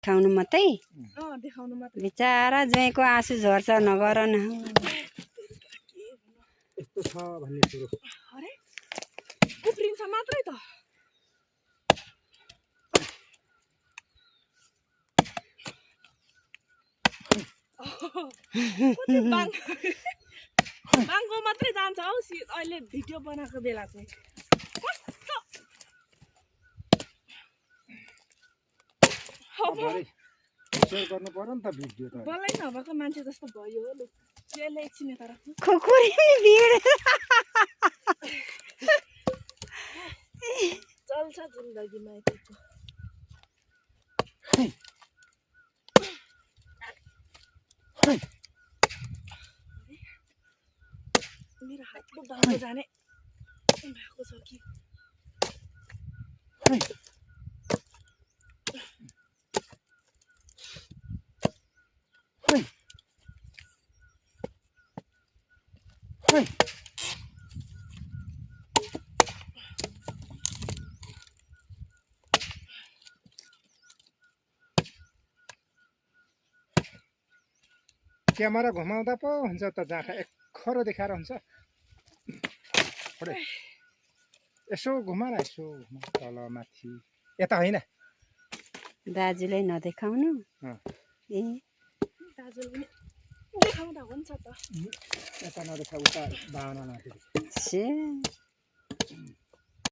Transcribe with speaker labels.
Speaker 1: देखाउनु मात्रै
Speaker 2: देखाउनु मात्र
Speaker 1: बिचारा ज्वाइँको आँसु झर्छ नगर न
Speaker 3: यस्तो छ भन्ने कुरो
Speaker 2: अरे उफ्रिन्छ मात्रै त बाङको मात्रै जान्छ हौ अहिले भिडियो बनाएको बेला चाहिँ कस्तो
Speaker 3: सेयर गर्नु पर्यो नि त भिडियो त
Speaker 2: बल्लै नभएको मान्छे जस्तो भयो हो लु यसले एकछिन तर
Speaker 1: खुकुरी भिड
Speaker 2: चल्छ जिन्दगीमा यतिको मेरो हात दुख्दै जाने भएको छ कि
Speaker 3: क्यामेरा घुमाउँदा पो हुन्छ त जाँखा खरो देखाएर हुन्छ यसो घुमा न यसो तल माथि यता होइन
Speaker 1: दाजुलाई नदेखाउनु ए
Speaker 2: दाजुले देखाउँदा हुन्छ त
Speaker 3: यता नदेखा उता भावना माथि
Speaker 1: छे